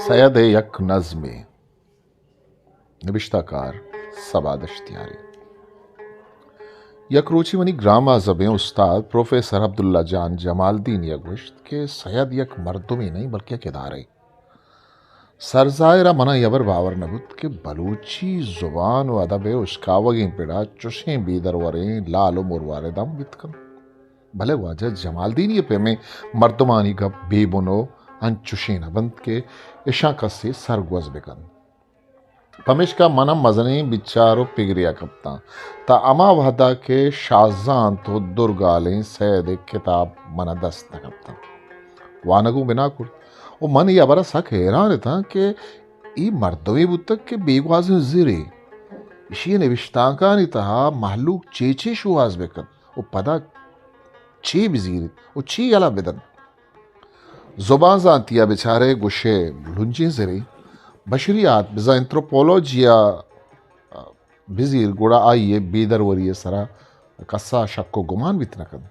سید ءِ یک نظمے۔ نبشتہ کار صبا دشتیاری۔ یک روچے منی گران مذہبیں استاد پروفیسر عبداللہ جان جمالدینی ءَ گوشت کہ سید یک مردمے نہ اِنت، بلکہ یک ادارے۔ سرزاہر ءَ من ءَ اے ہبر باور نہ بوت کہ بلوچی زبان ءُ ادب ءِ اشکاوگیں پڑ ءَ چشیں بے دروریں لال ءُ مروارداں بیت کنت۔ بلے واجہ جمالدینی ءِ پیمیں مردمانی گپ بے بن ءُ انچشیں نہ بنت کہ اشاں کسے سرگوز بہ کنت۔ پمیشکا من ہم مزنیں بچار ءُ پگرے ءَ کپتاں، تاں ہما وہد ءَ کہ شاہزانت ءُ درگالیں سید ءِ کتاب من ءَ دست نہ کپتاں۔ وانگ اوں بنا کرت ءُ من اے ہبر ءَ سک حیران اتاں کہ اے مردمے بوتگ کہ بے گوازیں زرے۔ اشی ءِ نبشتانکانی تہا مہلوک چے چے شوہاز بہ کنت ءُ پدا چے بزیریت ءُ چے یلہ بدنت۔ زبان زانتی ءَ بچارئے گوشئے لنجیں زرے۔ بشریات بزاں انتروپولوجی ءَ بزیر گڑا آئی ءِ بے دروری ءِ سرا کسا شک ءُ گمان بیت نہ کنت۔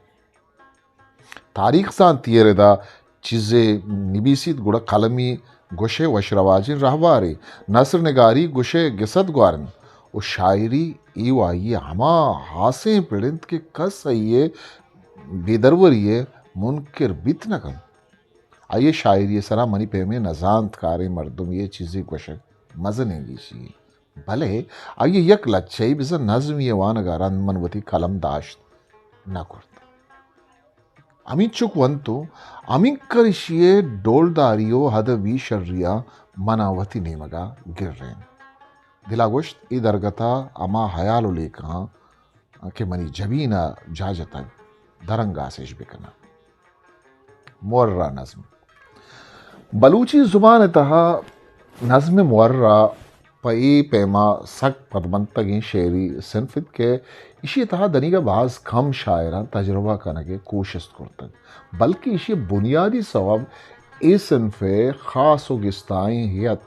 تاریخ زانتی ءِ ردا چیزے نبیسیت گڑا قلمی گوشئے وش رواجیں راہوارے، نثر نگاری گوشئے گسد گوارن ءُ شاعری اے ءُ آئی ءِ ہما ہاسیں پڑ انت کہ کس آئی ءِ بے دروری ءِ منکر بیت نہ کنت۔ آئی ءِ شاعری ءِ سرا منی پیمیں نزانتکاریں مردمے ءِ چیزے گوشگ مزنیں گیشی یے۔ بلے آئی ءِ یک لچہے بزاں نظمی ءِ وانگ ءَ رند من وتی قلم داشت نہ کرت۔ ہمینچک ونت ءُ ہمینکر ایشی ءِ ڈولداری ءُ ادبی شری ءَ من ءَ وتی نیمگ ءَ گرینت۔ دل ءَ گوشت، اے درگت ءَ ہما ہیال ءُ لیکہاں کہ منی جبین ءَ جاہ جتگ، درانگاز اش بہ کناں۔ معرہ نظم۔ بلوچی زبان ءِ تہا نظم معرہ پہ اے پیما سک پدمنتگیں شعری صنف انت کہ ایشی ءِ تہا دنیگا باز کم شاعراں تجربہ کنگ ءِ کوشست کرتگ، بلکہ ایشی ءِ بنیادی سوب اے صنف ءِ خاص ءُ گستائیں ہیئت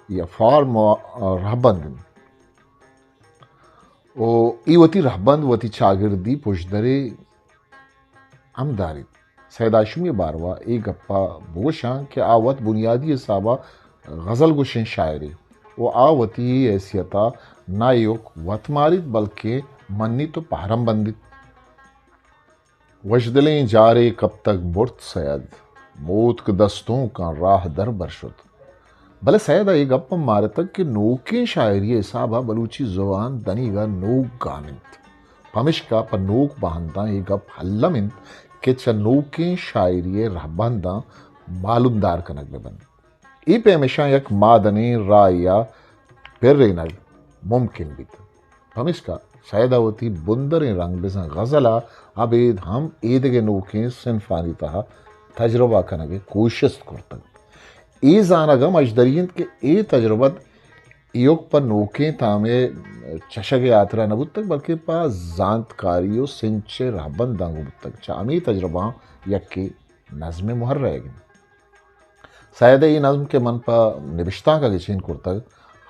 یا فارم ءُ رہبند انت۔ ءُ اے وتی رہبند، وتی چاگردی پژدرے ہم داریت۔ سید ہاشمی ءِ باروا اے گپ ءَ بگوشاں کہ آ وت بنیادی حساب ءَ غزل گوشیں شاعرے ءُ آ وتی حیثیت ءَ نہ ایوک وت ماریت بلکیں منیت ءُ پہرم بندیت۔ وشدلیں جارے کپتگ برت سید، موتک دستونکاں راہ در بر شت۔ بلے سید ءَ اے گپ ہم مارتگ کہ نوکیں شاعری ءِ حساب ءَ بلوچی زبان دنیگا نوک گام انت۔ پمشکا پہ نوک بہنداں اے گپ الم انت کہ چہ نوکیں شاعری ءِ رہبنداں معلومدار کنگ بہ بنت۔ اے پیم اشاں یک مادنیں راہے ءَ پرینگ ممکن بیت۔ پمیشکا سید ءَ وتی بندریں رنگ بزاں غزل ءَ ابید ہم ایدگہ نوکیں صنفانی تہا تجربہ کنگ ءِ کوشست کرتگ۔ اے زانگ ہم اژدری انت کہ اے تجربت ایوک پہ نوکیں تامے چشگ ءِ ہاترا نہ بوتگ، بلکیں پہ زانتکاری ءُ سنچ ءِ رہبنداں گوں بوتگ۔ چہ ہمے تجربہاں یکے نظم محرہ ئیگ انت۔ سید ءِ اے نظم کہ من پہ نبشتانک ءَ گچین کرتگ،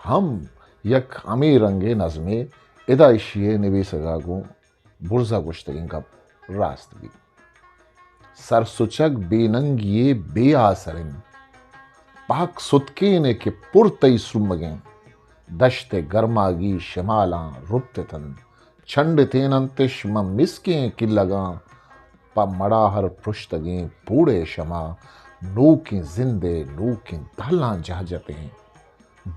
ہم یک ہمے رنگیں نظمے۔ ادا ایشی ءِ نبیسگ ءَ گوں برز ءَ گوشتگیں گپ راست بیت۔ سرسچگ بے ننگی ءِ بے آسر انت۔ پہک ستکین ءَ کہ پر تئی سومگیں، دشت ءِ گرماگی شمالاں رپت اتنت۔ چنڈتین انتش ماں مسکیں کلگاں، پہ مڑاہر پرشتگیں پوڑ ءِ شما، نوکیں زند ءِ نوکیں دہلاں جہجتیں۔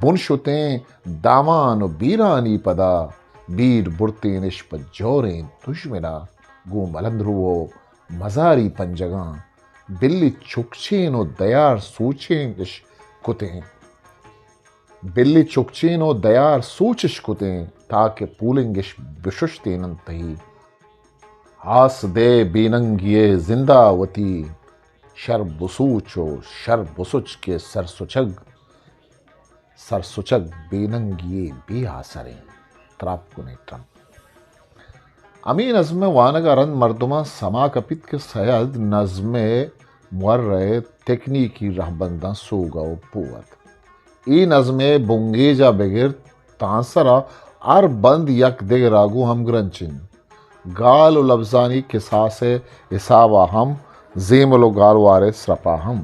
بن شتیں دامان ءُ بیرانی پدا، بیر برتینش پہ جوریں دژمنا، گوں ملندرو ءُ مزاری پنجگاں، بلی چکچین ءُ دیار سوچینش کتیں۔ بلی چکچین ءُ دیار سوچش کتیں، تاکہ پولنگش بششتیننت تئی۔ آس دے بے ننگی ءِ زندا وتی، شر بسوچ ءُ شر بسچ کہ سرسچگ، سرسچگ بے ننگی ءِ بے آسریں۔ تراپ کنے ٹرمپ۔ ہمے نظم ءِ وانگ ءَ رند مردماں سما کپیت کہ سید نظم ءِ محرہ ءِ تکنیکی رہبنداں سوگہ ءُ پوہ ات۔ اے نظم ءِ بنگیج ءَ بگر تانسر ءَ ہر بند یک دگر ءَ گوں ہمگرنچ انت۔ گال ءُ لبزانی کساس ءِ حساب ءَ ہم، زیمل ءُ گالوار ءِ سرپ ءَ ہم۔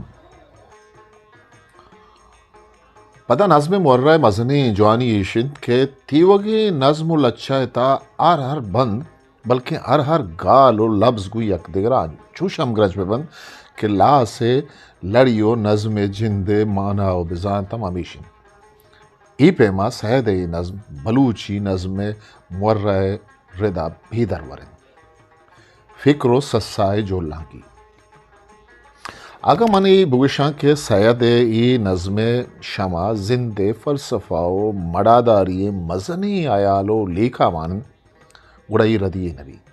پدا نظم ءِ مورا ءِ مزنیں جوانی ایش انت کہ تیوگیں نظم و لچہ ءِ تہا ہر ہر بند، بلکیں ہر ہر گال و لبز گوں یکدگر ءَ انچوش ہمگرنچ بہ بنت کہ لاس ءِ لڑی و نظم ءِ جند ءِ مانا و بزانت ہم ہمیش انت۔ اے پیما سید ءِ اے نظم بلوچی نظم ءِ مورا ءِ ردا بے درور انت۔ فکر و سسا ءِ جولانکی۔ اگاں من اے بگوشاں کہ سید ءِ اے نظم ءِ شما زند ءِ فلسفہ و مڑاداری ءِ مزنیں ہیال و لیکہ مان انت، گڑا اے ردی یے نہ بیت۔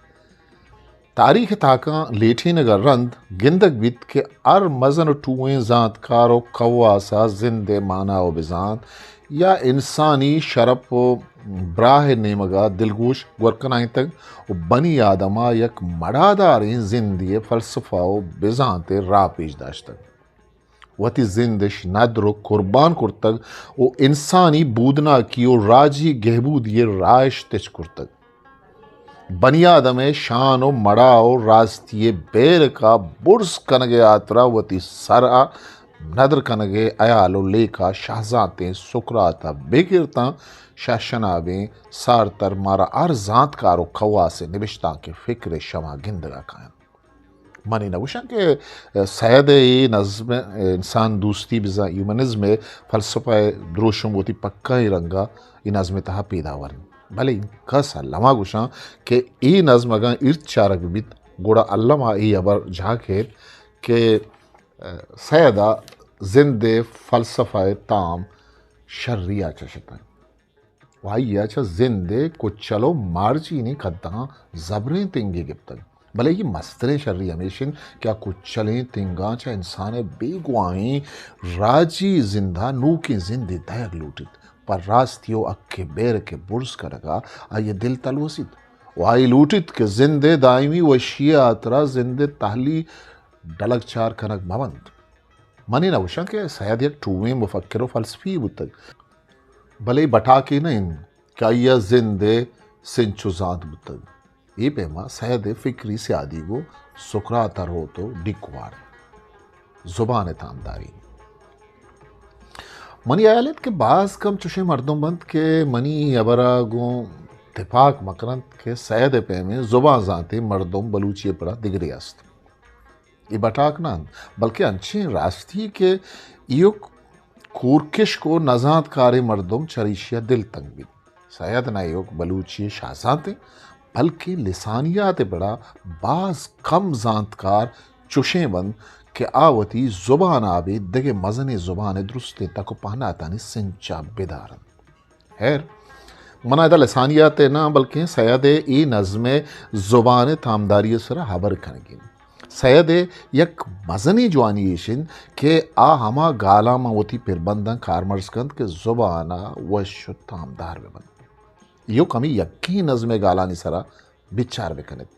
تاریخ ءِ تاکاں لیٹینگ ءَ رند گندگ بیت کہ ہر مزن و ٹوہیں زانتکار و کواس ءَ زند ءِ مانا و بزانت یا انسانی شرپ و براہ ءِ نیمگ ءَ دلگوش گور کنائینتگ و بنی آدم ءَ یک مڑاداریں زندے ءِ فلسفہ و بزانت ءِ راہ پیش داشتگ۔ وتی زند اش ندر و قربان کرتگ و انسانی بودناکی و راجی گہبودی ءِ راہ اش تچک کرتگ۔ بنی آدم ءِ شان و مڑا و راستی ءِ بیرک ءَ برز کنگ ءِ ہاترا وتی سر ءَ ندر کنگ ءِ ہیال و لیکہ شہزانتیں سقراط ءَ بگر تاں شہشنابیں سارتر مارا ہر زانتکار و کواس ءِ نبشتانک ءِ فکر ءِ شما گندگ ءَ کاینت۔ من اے نہ گوشاں کہ سید ءِ اے نظم انسان دوستی بزاں ہیومنزم ءِ فلسفہ ءِ دروشم وتی پکائیں رنگ ءَ اے نظم ءِ تہا پیداور انت، بلے انکس الما گوشاں کہ اے نظم اگاں ارد چارگ بہ بیت، گڑا الما اے ہبر جاہ کیت کہ سید ءَ زند ءِ فلسفہ ءِ تام شری ءَ چشتگ و آئی ءَ چہ زند ءِ کچل و مارچینیں کداں زبریں تنگے گپتگ۔ بلے اے مستریں شری ہمیش انت کہ آ کچلیں تنگاں چہ انسان ءِ بیگواہیں راجی زند ءَ نوکیں زندے دئیگ لوٹیت، پہ راستی و حق ءِ بیرک ءِ برز کنگ ءَ آئی ءِ دل تلوسیت و آئی لوٹیت کہ زند ءِ دائمی وشی ءِ ہاترا زند ءِ تہلی ڈلگچار کنگ مہ بنت۔ من اے نہ گوشاں کہ سید یک ٹوہیں مفکر و فلسفی بوتگ، بلے بٹاکے نہ انت کہ آئی ءَ زند ءِ سنچ و زانت بوتگ۔ اے پیما سید ءِ فکری سیادی گوں سقراط ءَ روت و ڈیک وارت۔ زبان ءِ تامداری۔ منی ہیال انت کہ باز کم چشیں مردم بنت کہ منی اے ہبر ءَ گوں تپاک مہ کننت کہ سید ءِ پیمیں زبان زانتیں مردم بلوچی ءِ پڑا دگرے است۔ اے بٹاک نہ انت، بلکیں انچیں راستی کہ ایوک کورکشک و نزانتکاریں مردم چریشی ءَ دل تنگ بیت۔ سید نہ ایوک بلوچی ءِ شاہزانت انت، بلکیں لسانیات ءِ پڑا باز کم زانتکار چشیں بنت کہ آ وتی زبان ءَ ابید دگہ مزنیں زبان ءِ درستیں تک و پہناتانی سنچ ءَ بدار انت۔ ہیر، من ءَ ادا لسانیات ءِ نہ بلکیں سید ءِ اے نظم ءِ زبان ءِ تامداری ءِ سرا ہبر کنگی انت۔ سید ءِ یک مزنیں جوانی ایش انت کہ آ ہما گالاں ماں وتی پربنداں کارمرز کنت کہ زبان ءَ وش و تامدار بہ بنت۔ ایوک ہمے یکیں نظم ءِ گالانی سرا بچار بہ کن ات۔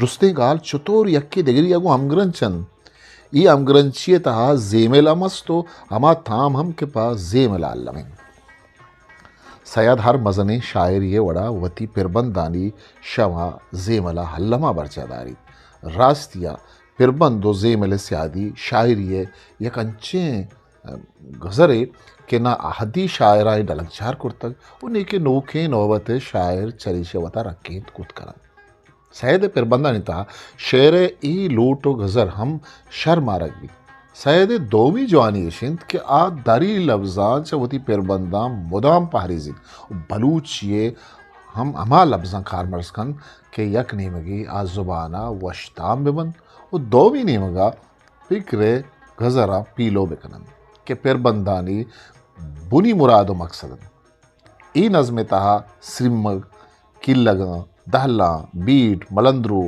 درستیں گال چتور یکے دگری ءَ گوں ہمگرنچ انت۔ اے ہمگرنچی ءِ تہا زیمل ہم است و ہما تام ہم کہ پہ زیمل ءَ الم انت۔ سید ہر مزنیں شاعرے ءِ وڑا وتی پربندانی شم ءَ زیمل ءَ الم ءَ برجاہ داریت۔ راستی ءَ پربند و زیمل ءِ سیادی شاعری ءِ یک انچیں گزرے کہ نہ اہدی شاعراں اے ڈلگچار کرتگ و نی کہ نوکیں نوبت ءِ شاعر چریشی ءَ وتا رکینت کت کن انت۔ سید ءِ پربندانی تہا شعر ءِ اے لوٹ و گزر ہم شر مارگ بیت۔ سید ءِ دومی جوانی ایش انت کہ آ دری لبزاں چہ وتی پربنداں مدام پہریزیت و بلوچی ءِ ہم ہما لبزاں کارمرز کنت کہ یک نیمگے آ زبان ءَ وش تام بہ بنت و دومی نیمگ ءَ فکر ءِ گزراں پیلو بہ کن انت کہ پربندانی بنی مراد و مقصد انت۔ اے نظم ءِ تہا سرمگ، کیلگاں، دہلاں، بیٹ، ملندرو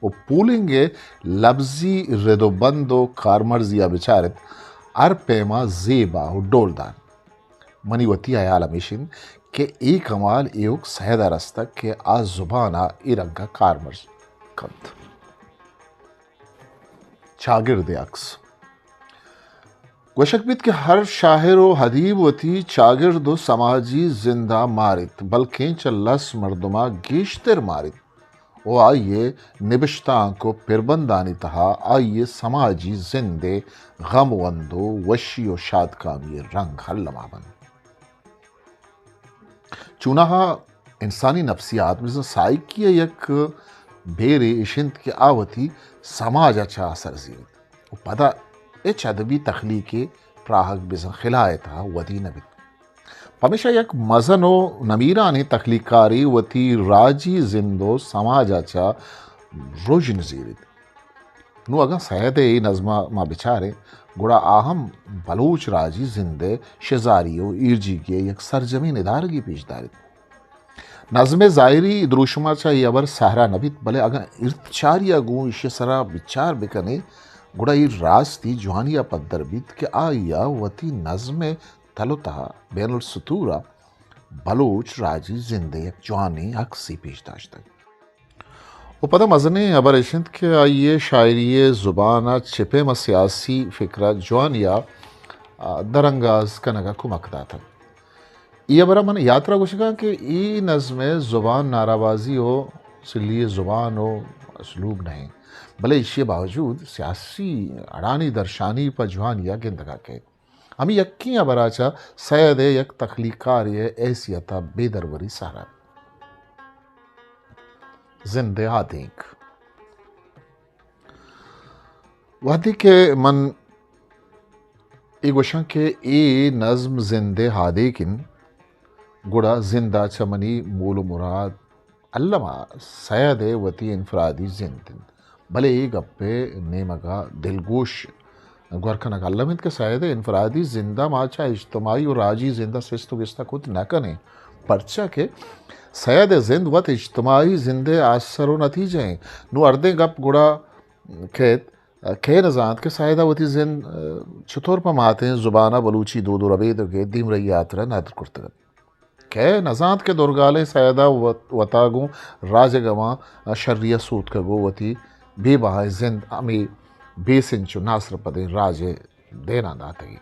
و پولنگ ءِ لبزی رد و بند و کارمرزی ءَ بچار ات، ہر پیما زیبا و ڈولدار۔ منی وتی ہیال ہمیش انت کہ اے کمال ایوک سید ءَ رستگ کہ آ زبان ءَ اے رنگ ءَ کارمرز کنت۔ چاگرد ءِ عکس۔ گوشگ بیت کہ ہر شاعر و ادیب وتی چاگرد و سماجی زند ءَ ماریت، بلکیں چہ لس مردم ءَ گیشتر ماریت و آئی ءِ نبشتانک و پربندانی تہا آئی ءِ سماجی زند ءِ غم و اند و وشی و شادکامی ءِ رنگ الما بنت۔ چوناہا انسانی نفسیات بزاں سائیکی ءِ یک بیرے اش انت کہ آ وتی سماج ءَ چہ اثر زیریت و پدا ہچ ادبی تخلیقے پراہگ بزاں خلا ءِ تہا ودی نہ بیت۔ پمیشا یک مزن و نمیرانیں تخلیقکارے وتی راجی زند و سماج ءَ چہ رژن زیریت۔ نوں اگاں سید ءِ اے نظم ءَ ما بچاریں، گڑا آ ہم بلوچ راجی زند ءِ شزاری و ایرجیگی ءِ یک سرجمیں ندارگے پیش داریت۔ نظم ءِ ظاہری دروشم ءَ چہ اے ہبر سہرا نہ بیت، بلے اگاں ارتچاری ءَ گوں ایشی ءِ سرا بچار بکنیں، گڑا اے راستی جوانی ءَ پدر بیت کہ آئی ءَ وتی نظم ءِ تل و تہا بین السطور ءَ بلوچ راجی زند ءِ یک جوانیں عکسے پیش داشتگ۔ و پدا مزنیں ہبر اش انت کہ آئی ءِ شاعری ءِ زبان ءَ چہ پیم ءَ سیاسی فکر ءَ جوانی ءَ، آ، درانگاز کنگ ءَ کمک داتگ۔ اے ہبر ءَ من یاترا گوشگاں کہ اے نظم ءِ زبان نارابازی و سلی ءِ زبان و اسلوب نہ انت، بلے ایشی ءِ باوجود سیاسی اڑانی درشانی پہ جوانی ءَ گندگ ءَ کئیت۔ ہمے یکیں ہبر ءَ چہ سید ءِ یک تخلیقکارے ءِ حیثیت ءَ بے دروری سہرا۔ زند ءِ آدینک۔ وہدے کہ من اے گوشاں کہ اے نظم زند ءِ آدینک انت، گڑا زند ءَ چہ منی مول و مراد الما سید ءِ وتی انفرادی زند انت، بلے اے گپ ءِ نیمگ ءَ دلگوش گور کنگ الم انت کہ سید ءِ انفرادی زند ءَ ما چہ اجتماعی و راجی زند ءَ سست و گستا کت نہ کنیں، پرچا کہ سید ءِ زند وت اجتماعی زند ءِ آسر و نتیجہ انت۔ نوں ہردیں گپ گڑا کئیت، کئے نہ زانت کہ سید ءَ وتی زند چطور پہ ماتیں زبان ءَ بلوچی دود و ربیدگ ءِ دیمرئی ءِ ہاترا ندر کرتگ ات؟ کئے نہ زانت کہ درگالیں سید ءَ وت-، وتا گوں راج ءِ گماں شری ءَ سوتکگ و وتی بے بہائیں زند ہمے بے سنچ و ناسرپدیں راج ءِ دیناں داتگی۔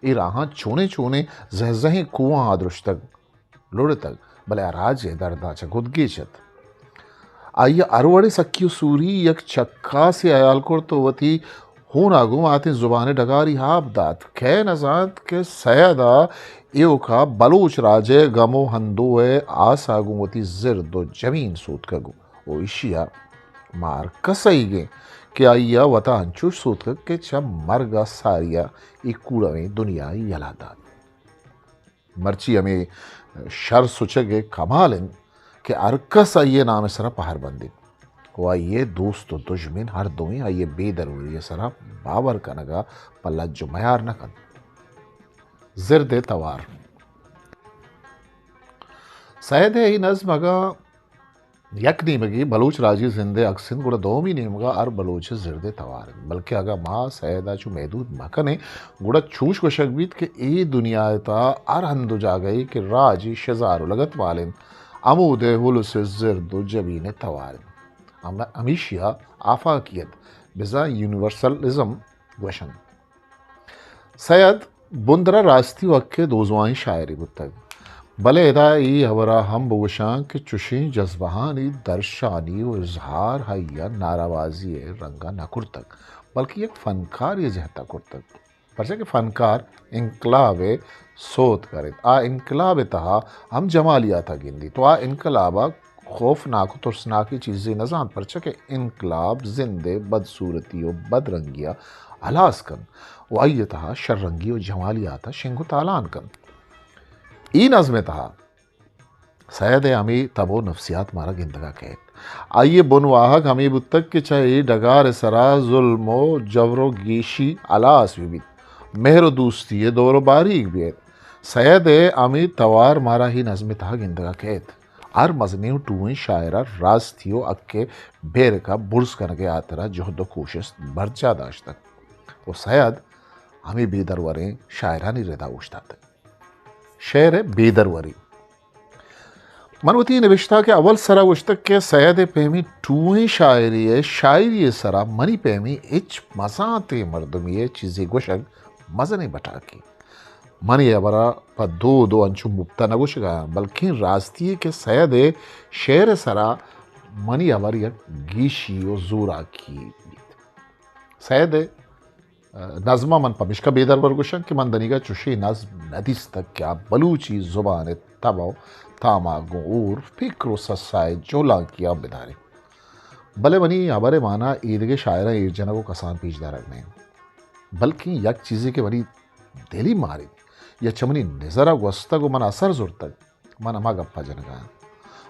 اے راہاں چونیں چونیں زہزہیں کوہاں آ درشتگ، لڑتگ، بلے آ راج ءِ درداں چہ گدگیج ات۔ آئی ءَ ہر وڑیں سکی و سوری یک چکاسے ہیال کرت و وتی ہون ءَ گوں ماتیں زبان ءِ ڈگاری آپ دات۔ کئے نہ زانت کہ سید ءَ ایوک ءَ بلوچ راج ءِ گم و ہندو ءِ آس ءَ گوں وتی زرد و جمین سوتکگ و ایشی ءَ مار کسئیگ انت کہ آئی ءَ وتا انچوش سوتکگ کہ چہ مرگ ءَ ساری ءَ اے کوڑویں دنیا ءَ یلہ دات۔ مرچی ہمے شر سچگ ءِ کمال انت کہ ہر کس آئی ءِ نام ءِ سرا پہر بندیت و آئی ءِ دوست و دژمن ہر دوئیں آئی ءِ بے دروری ءِ سرا باور کنگ ءَ پہ لج و میار نہ کنت۔ زرد ءِ توار۔ سید ءِ اے نظم اگاں یک نیمگے بلوچ راجی زند ءِ عکس انت، گڑا دومی نیمگ ءَ ہر بلوچ ءِ زرد ءِ توار انت۔ بلکیں اگاں ما سید ءَ چو محدود مہ کنیں، گڑا چوش گوشگ بیت کہ اے دنیا ءِ تہا ہر ہند و جاگہے کہ راجی شزار و لگتمال انت، ہمود ءِ ہلس ءِ زرد و جبین ءِ توار انت۔ ہم-، ہمیشی ءَ آفاقیت، بزاں یونیورسلزم گوش انت۔ سید بندرا راستی و حق ءِ دوزواہیں شاعرے بوتگ، بلے ادا اے ہبر ءَ ہم بگوشاں کہ چشیں جذبہانی درشانی و اظہار آئی ءَ ناراوازی ءِ رنگ ءَ نہ کرتگ، بلکیں یک فنکارے ءِ جہت ءَ کرتگ، پرچا کہ فنکار انقلاب ءِ سوتگر انت۔ آ انقلاب ءِ تہا ہم جمالیات ءَ گندیت و آ انقلاب ءَ خوفناک و ترسناکیں چیزے نہ زانت، پرچا کہ انقلاب زند ءِ بدصورتی و بدرنگی ءَ ہلاس کنت و آئی ءِ تہا شررنگی و جمالیات ءَ شنگ و تالان کنت۔ اے نظم ءِ تہا سید ءِ ہمے تب و نفسیات مارا گندگ ءَ کئیت۔ آئی ءِ بن واہگ ہمے بوتگ کہ چہ اے ڈگار ءِ سرا ظلم و جبر و گیشی ہلاس بہ بیت، مہر و دوستی ءِ دور و باریگ بیت۔ سید ءِ ہمے توار مارا اے نظم ءِ تہا گندگ ءَ کئیت۔ ہر مزنیں و ٹوہیں شاعر ءَ راستی و حق ءِ بیرک ءَ برز کنگ ءِ ہاترا جہد و کوشست برجاہ داشتگ و سید ہمے بے دروریں شاعرانی ردا اوشتاتگ۔ شعر ءِ بے دروری۔ من وتی نبشتہ کہ اول سرا گوشتگ کہ سید ءِ پیمیں ٹوہیں شاعری ءِ شاعری ءِ سرا منی پیمیں ہچ مزانتیں مردمے ءِ چیزے گوشگ مزنیں بٹاکے۔ من اے ہبر ءَ پہ دود و انچو مپت ءَ نہ گوشگ ءَ آں، بلکیں راستی ءَ کہ سید ءِ شعر ءِ سرا منی ہبر یک گیشی و زوراکی بیت۔ سید ءِ نظم ءَ من پمیشکا بے درور گوشاں کہ من دنیگا چوشیں نظم نہ دیستگ کہ آ بلوچی زبان ءِ تب ءُ تام ءَ گوں ہور، فکر ءُ سسا ءِ جہلانکی ءَ بداریں۔ بلے منی ہبر ءِ مانا ایدگہ شاعراں ایر جنگ ءُ کسان پیش دارگ نہ انت، بلکیں یک چیزے کہ منی دلی ماریت یا چہ منی نظر ءَ گوستگ ءُ من اثر زرتگ، من ہما گپ ءَ جنگ ءَ آں۔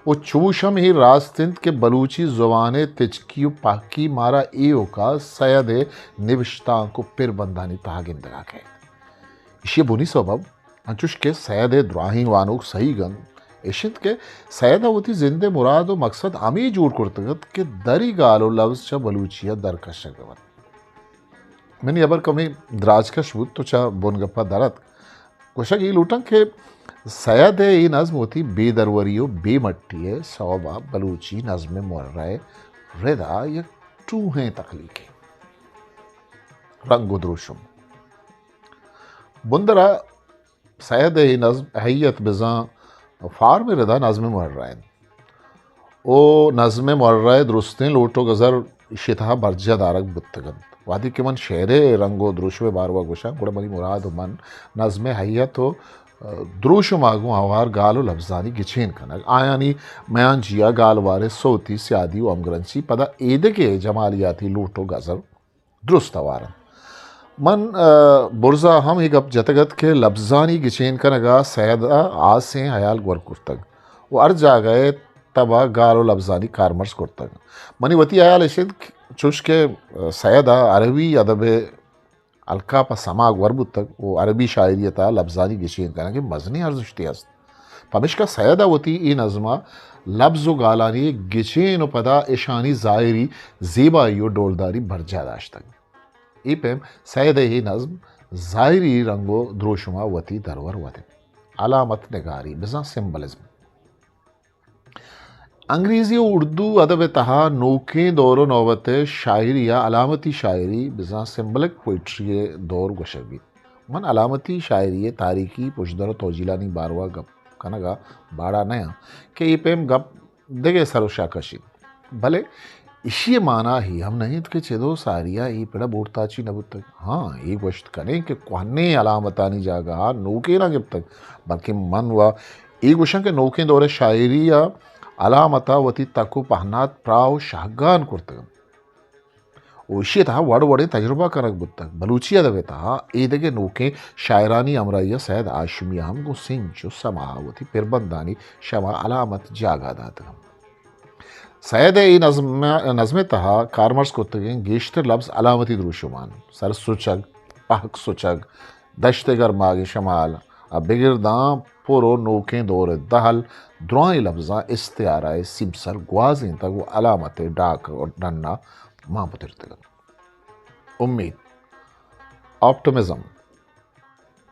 ءُ چوش ہم اے راست انت کہ بلوچی زبان ءِ تچکی ءُ پہکی مارا ایوک ءَ سید ءِ نبشتانک ءُ پربندانی تہا گندگ ءَ کئیت۔ ایشی ءِ بنی سبب انچوش کہ سید ءِ دراہیں وانوک سہیگ انت، ایش انت کہ سید ءَ وتی زند ءِ مراد ءُ مقصد ہمے جوڑ کرتگ ات کہ دری گال ءُ لبز چہ بلوچی ءَ در کشگ بہ بنت۔ منی ہبر کمے دراجکش بوت، تو چہ بنگپ ءَ در اتک۔ گوشگ اے لوٹاں کہ سید ءِ اے نظم وتی بے دروری ءُ بے مٹی ءِ سوب ءَ بلوچی نظم ءِ مرہ ءِ رد ءَ یک ٹوہیں تخلیقے، رنگ ءُ دروشم۔ بندر ءَ سید ءِ اے نظم ہیئت بزاں فارم ءِ رد ءَ نظم ءِ مرہ انت۔ او نظم ءِ مرہ ءِ درستیں لوٹ ءُ گزر ایشی ءِ تہا برجاہ دارگ بوتگ انت۔ وہدے کہ من شعر ءِ رنگ ءُ دروشم ءِ باروا گوشاں، گڑا منی مراد ءُ من نظم ءِ ہیئت ءُ، ءَ، دروشم ءَ گوں ہوار گال ءُ لبزانی گچین کنگ، آیانی میانجی ءَ گالوار ءِ سوتی، سیادی ءُ ہمگرنچی، پدا ایدگہ جمالیاتی لوٹ ءُ گزر درست ہوار انت۔ من، ءَ، برزا ہم اے گپ جتگ ات کہ لبزانی گچین کنگ ءَ سید ءَ ہاسیں ہیال گور کرتگ ءُ ہر جاگہ ءِ تب ءَ گال ءُ لبزانی کارمرز کرتگ۔ منی وتی ہیال اش انت کہ چوش کہ، ءَ، سید ءَ عربی ادب ءِ الکاپ ءَ سما گور بوتگ ءُ عربی شاعری ءِ تہا لبزانی گچین کنگ ءِ مزنیں ارزشتے است۔ پمیشکا سید ءَ وتی اے نظم ءَ لبز ءُ گالانی گچین ءُ پدا اشانی ظاہری زیبائی ءُ ڈولداری برجاہ داشتگ۔ اے پیم سید ءِ اے نظم ظاہری رنگ ءُ دروشم ءَ وتی درور وت انت۔ علامت نگاری بزاں سمبلزم۔ انگریزی ءُ اردو ادب ءِ تہا نوکیں دور ءُ نوبت ءِ شاعری ءَ علامتی شاعری بزاں سمبلک پوئٹری ءِ دور گوشگ بیت۔ من علامتی شاعری ءِ تاریخی پژدر ءُ توجیلانی باروا گپ کنگ ءَ باڑا نیاں کہ اے پیم گپ دگہ سر ءُ شاہ کشیت، بلے ایشی ءِ مانا اے ہم نہ انت کہ چدو ساری ءَ اے پڑ ءَ بورتاچی نہ بوتگ۔ ہاں، اے گوشت کنیں کہ کوہنیں علامتانی جاگہ ءَ نوکیناں گپتگ، بلکیں من ءَ اے گوشاں کہ نوکیں دور ءِ شاعری ءَ علامت ءَ وتی تک ءُ پہنات پراہ ءُ شہگان کرتگ انت ءُ ایشی ءِ تہا وڑ وڑیں تجربہ کنگ بوتگ۔ بلوچی ادب ءِ تہا ایدگہ نوکیں شاعرانی ہمراہی ءَ سید ہاشمی ءَ ہم گوں سنچ ءُ سما ءَ وتی پربندانی شما علامت جاگہ داتگ انت۔ سید ءِ اے نظم، نظم ءِ تہا کارمرز کرتگیں گیشتر لبز علامتی دروشم انت۔ سر سچگ، پہک سچگ، دشت ءِ گرماگیں شمال ءَ بگر داں پر ءُ نوکیں دور ءِ دہل، درائیں لبزاں استعارہ ءِ سیمسر گوازینتگ ءُ علامت ءِ ڈاک ءُ ڈن ءَ مان پترتگ انت۔ امید، آپٹمزم۔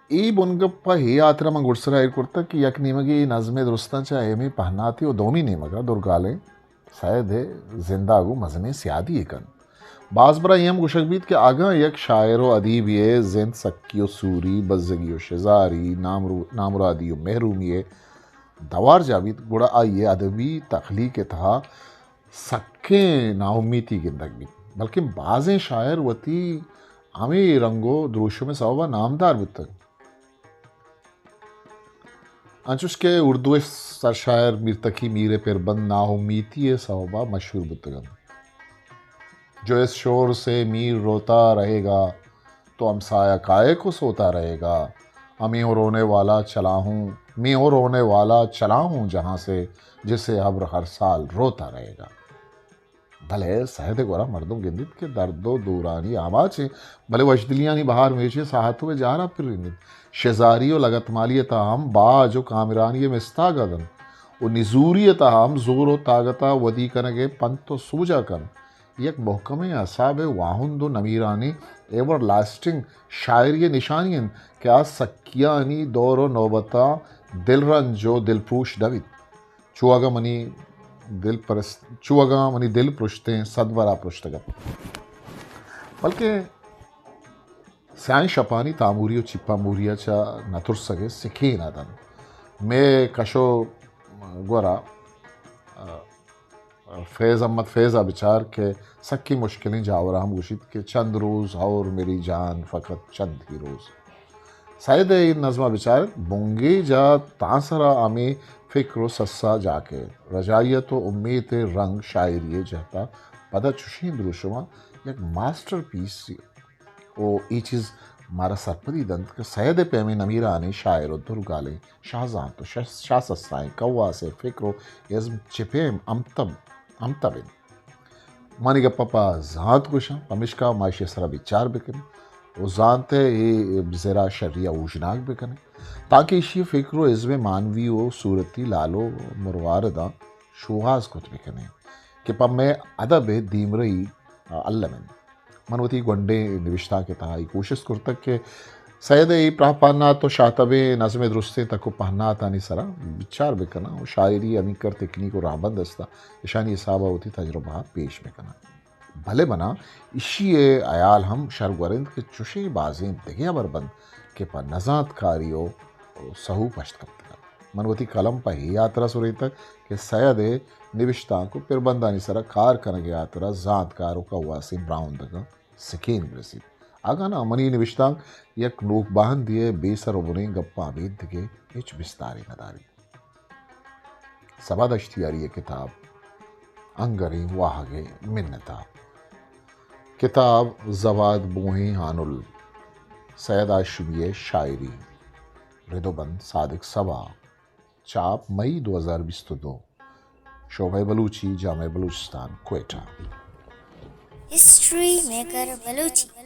اے بنگپ ءَ اے ہاترا من گڈسرا ایر کرتگ کہ یک نیمگے اے نظم ءِ درستاں چہ اہمیں پہناتے ءُ دومی نیمگ ءَ درگالیں سید ءِ زند ءَ گوں مزنیں سیادی یے کنت۔ باز برا اے ہم گوشگ بیت کہ اگاں یک شاعر ءُ ادیبے ءِ زند سکی ءُ سوری، بزگی ءُ شزاری، نامرو-، نامرادی ءُ محرومی ءِ دوار جاہ بیت، گڑا آئی ءِ ادبی تخلیق ءِ تہا سکیں ناامیتی گندگ بیت، بلکیں بازیں شاعر وتی ہمے رنگ ءُ دروشم ءِ سوب ءَ نامدار بوتگ۔ انچوش کہ اردو ءِ سرشاعر میر تقی میر ءِ پربند ناامیتی ءِ سوب ءَ مشہور بوتگ انت۔ جو اس شور سے میر روتا رہے گا، تو ہمسایہ کائے کو سوتا رہے گا؟ میں ہوں رونے والا چلا ہوں، میں ہوں رونے والا چلا ہوں جہاں سے، جسے ابر ہر سال روتا رہے گا۔ بلے سید ءِ گورا مردم گندیت کہ درد ءُ دورانی آماچ انت، بلے وشدلیانی بہار میچیں ساہتو ءِ جار ءَ پرینیت۔ شزاری ءُ لگتمالی ءِ تہا ہم باج ءُ کامرانی ءِ مستاگ ءَ دنت ءُ نزوری ءِ تہا ہم زور ءُ تاگت ءَ ودی کنگ ءِ پنت ءُ سوج ءَ کنت۔ یک مہکمیں اعصاب ءِ واہند ءُ نمیرانیں، ایور لاسٹنگ شاعری ءِ نشانی انت کہ آ سکیانی دور ءُ نوبتاں دلرنج ءُ دلپروش نہ بیت۔ چو اگاں منی دل پرست-، چو اگاں منی دل پرشتیں، صد برا پرشتگ ات۔ بلکیں سیاہیں شپانی تاموری ءُ چیپاموری ءَ چہ نہ ترسگ ءِ سکین ءَ دنت۔ مئے کش ءُ گور ءَ، آ، فیض احمد فیض ءَ بچار کہ سکی مشکلیں جاور ءَ ہم گوشیت کہ چند روز اور میری جان، فقط چند ہی روز۔ سید ءِ اے نظم ءَ بچار، بنگیج ءَ تاں سرا ہمے فکر و سسا جاکے، رجائیت و امیت ءِ رنگ شاعری ءِ جہت ءَ پدا چشیں دروشم ءَ یک ماسٹر پیس و اے چیز مارا سرپدی دنت کہ سید ءِ پیمیں نمیرانیں شاعر و درگالیں شاہ زانت و شاہ، شاہ سسائیں کواس ءِ فکر و ازم چہ پیم ہمتب، ہمتب انت۔ منی گپ ءَ پہ زانت گوشاں، پمیشکا ما ایشی ءِ سرا بچار بکنیں و زانت ءِ اے زرا شری ءَ اوژناگ بکنیں، تانکہ ایشی ءِ فکر و ازم ءِ مانوی و صورتی لال و مروارداں شوہاز کت بکنیں کہ پہ مئے ادب ءِ دیمرئی الم انت۔ من وتی گونڈیں نبشتانک ءِ تہا اے کوشست کرتگ کہ سید ءِ اے پراہ پہنات و شاتبیں نظم ءِ درستیں تک و پہناتانی سرا بچار بکناں و شاعری ءِ ہمینکر تکنیک و راہبند است، اشانی حساب ءَ وتی تجربہ ءَ پیش بکناں۔ بلے منا ایشی ءِ ہیال ہم شر گور انت کہ چشیں بازیں دگہ ہبر بنت کہ پہ نزانتکاری و سہو پشت کپتگ انت۔ من وتی قلم پہ اے ہاترا سرینتگ کہ سید ءِ نبشتانک و پربندانی سرا کار کنگ ءِ ہاترا زانتکار و کواسیں براہندگاں سکین برسیت۔ اگاں ناں منی نبشتانک یک نوک باہندے ءِ بے سر و بنیں گپاں ابید دگہ ہچ بستارے نہ داریت۔ صبا دشتیاری ءِ کتاب انگریں واہگ ءِ منت ءَ۔ کتاب زواد بوہیں ہانل، سید ہاشمی ءِ شاعری، رد و بند صادق صبا، چاپ مئی دو ہزار بیست و دو، شعبہ بلوچی، جامعہ بلوچستان، کوئٹہ۔ ہسٹری میکر بلوچی۔